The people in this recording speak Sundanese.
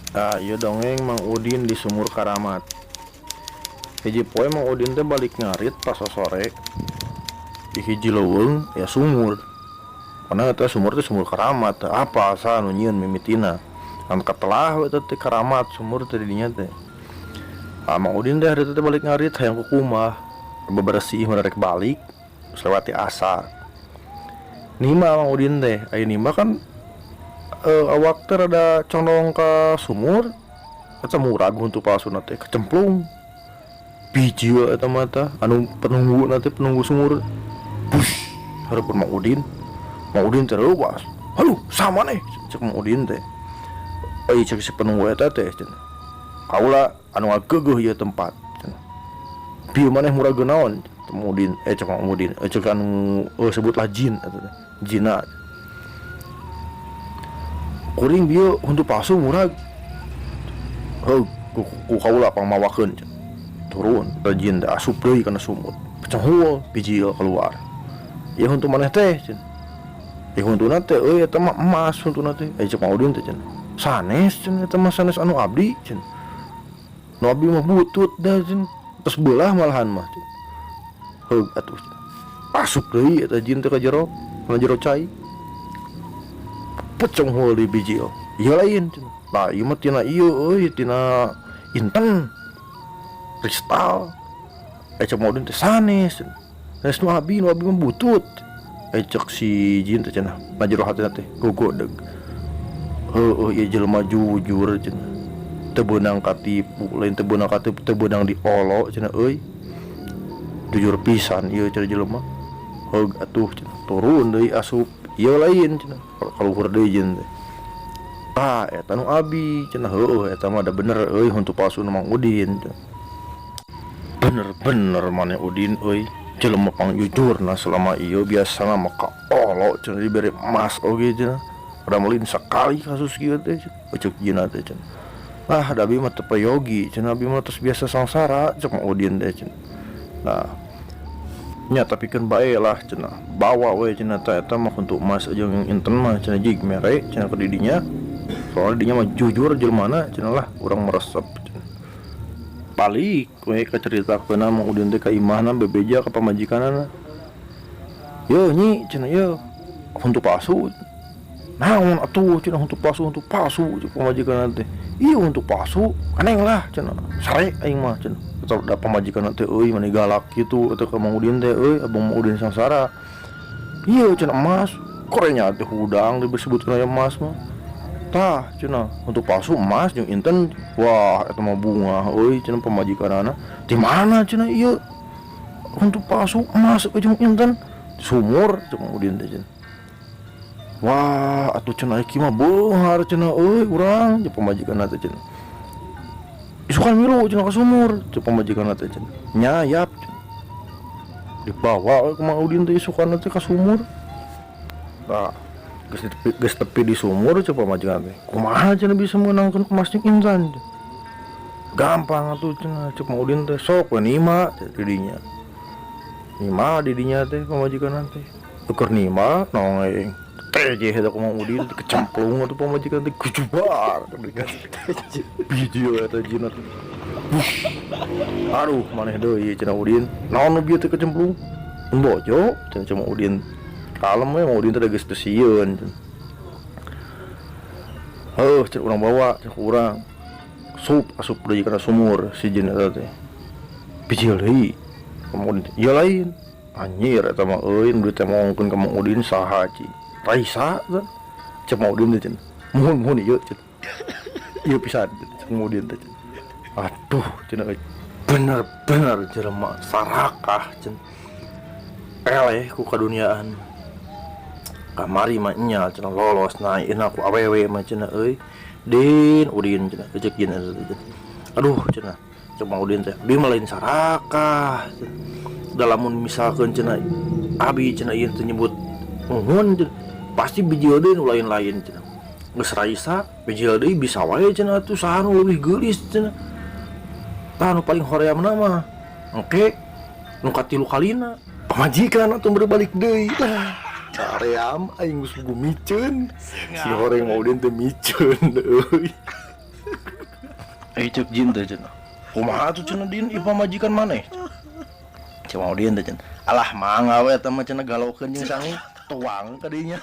Tah ieu dongeng Mang Udin di Sumur Karamat. Hiji poe Mang Udin teh balik ngarit pas sosore di hiji leuweung aya sumur. Karena eta sumur teh sumur karamat teh apa asa nu nyieun mimitina. Ngan katelah we eta teh karamat sumur teh di dinya teh. Ah, Mang Udin teh harita teh balik ngarit hayang kukumaha beberesih mun rek balik geus lewat ti asar. Nimba Mang Udin teh, aya nimba kan awak teh rada condong ka sumur eta murag huntu palsuna teh kecemplung biji we eta mah tah anu penunggu teh penunggu sumur bush hareupeun Mang Udin. Mang Udin teh reuwas, "Aduh, saha maneh?" cek Mang Udin teh. Euy, cek si penunggu eta teh cenah, "Kaula anu ngageugeuh ieu tempat," cenah. "Bieu maneh murag naon?" Mang Udin, eh, cek Mang Udin, eh, cek anu sebutlah jin eta teh jinna, "Kuring bieu huntu palsu murag." "Heug, ku kaula pangmawakeun." Turun eta jin teh, asup deui kana sumur, pecehul bijil keluar. "Ieu huntu maneh teh," cenah. "Ieu huntuna teh euy, eta mah emas huntuna teh." Eh, cek Mang Udin teh cenah, "Sanes," cenah, "eta mah sanes anu abdi," cenah. "Nu abdi mah butut dah," cenah, "tos beulah malahan mah," cenah. "Heug atuh," cenah. Asup deui eta jin teh ka jero, kana jero cai, pecunghul di bijil. "Ieu lain," cenah. "Nah, ieu mah tina ieu euy, tina inten kristal." Eh, cek Mang Udin teh, "Sanes," cenah, "sanes nu abi, nu abi mah butut." Eh, cek si jin teh cenah, na jero hatina teh gogodeg, "Heueuh, ieu jelema jujur," cenah, "teu beunang katipu, lain teu beunang katipu, teu beunang diolo," cenah, "euy, jujur pisan ieu," cenah, "jelema. Heug atuh," cenah. Turun deui asup. "Ieu lain," cenah. Kaluhur deui jin teh. "Tah, eta nu abi," cenah. "Heueuh, eta mah da bener euy huntu palsu nu Mang Udin." "Bener-bener maneh Udin euy, jelema pangjujurna selama ieu, biasana mah kaolo," cenah, "dibere emas oge," cenah. "Udah melin sekali kasus kieu teh," cek jinna teh cenah. "Ah, da abi mah teu peryogi," cenah, "abi mah tos biasa sangsara," cek Mang Udin teh cenah. "Nah nya, tapi keun bae lah," cenah, "bawa we," cenah, "tah eta mah huntu emas jeung inten mah," cenah, "jig mere," cenah, "ka didinya, soalna dinya mah jujur jelemana," cenah lah, "urang meresep," cenah. Balik we ka caritakeunna Mang Udin teh ka imahna, bebeja ka pamajikanana. "Yeuh, Nyi," cenah, "ieu huntu palsu." "Naon atuh?" cenah, "huntu palsu, huntu palsu," cek pamajikanna teh. "Ieu huntu palsu, kaneng lah," cenah, "sare aing mah," cenah. Da pamajikanna teh euy mani galak kitu eta ka Mang Udin teh euy, abang Mang Udin sangsara. "Ieu," cenah, "emas korenya teh hudang disebutkeun aya emas mah. Tah," cenah, "huntu palsu emas jeung inten. Wah, eta mah bungah euy," cenah pamajikanana. "Di mana?" cenah, "ieu huntu palsu emas jeung inten?" "Sumur," cek Mang Udin teh cenah. "Wah atuh," cenah, "kieu mah beunghar," cenah, "euy urang," cek pamajikanna teh cenah. "Isukan milu," cenah, "ka sumur," cek pamajikanna teh cenah. "Nyayap," cenah. Dibawa we ku Mang Udin teh isukanna teh ka sumur. Tah, geus tepi di sumur, cek pamajikan teh, "Kumaha," cenah, "bisa meunangkeun emas jeung intan?" "Gampang atuh," cenah, cek Mang Udin teh, "sok we nima di dinya." Nima di dinya teh pamajikanna teh. Keur nima nongeng teh eta ku Mang Udin, kecemplung atuh pamajikan teh, gujubar biji eta jinna teh. "Aduh, maneh deui," cenah Udin. "Naon nu bieu teh kecemplung?" "Bojo," cenah cek Mang Udin. Kalem we Mang Udin teh, geus teu sieun. "Heuh," cek, "urang bawa," cek urang. Sup asup deui kana sumur si jin eta teh. Bijil deui Mang Udin teh. "Ieu lain." Anjir, eta mah euy, nu ditemongkeun ka Mang Udin saha ci? Raisa teh. Cek Mang Udin teh cenah. "Muhun, muhun ieu," cenah. "Ieu pisan," cek Mang Udin teh cenah. "Aduh," cenah, "euy. Bener-bener jelema sarakah," cenah. "Eleh ku kaduniaan. Kamari mah nya," cenah, "lolos naik ku awewe mah," cenah, "euy. Din, Udin," cenah, cek jin eta teh. "Aduh," cenah. Cek Mang Udin teh, "Abi mah lain sarakah. Da lamun misalkeun," cenah, "abi," cenah, "ieu teh nyebut nuhun," cenah, "pasti bijil deui nu lain-lain," cenah. "Geus Raisa bijil deui, bisa wae," cenah, "atuh saha nu leuwih geulis," cenah. Tah, nu paling horeamna mah engke nu katilu kalina pamajikan atuh berbalik deui lah. Caream aing geus miceun. Si horeng Mang Udin teh miceun euy. Cek jin teh cenah. Kumaha atuh cenah Din ieu pamajikan maneh? Cek Mang Udin teh cenah. Alah mangga we eta mah cenah galaukeun jeung sangu tuang ka dinya.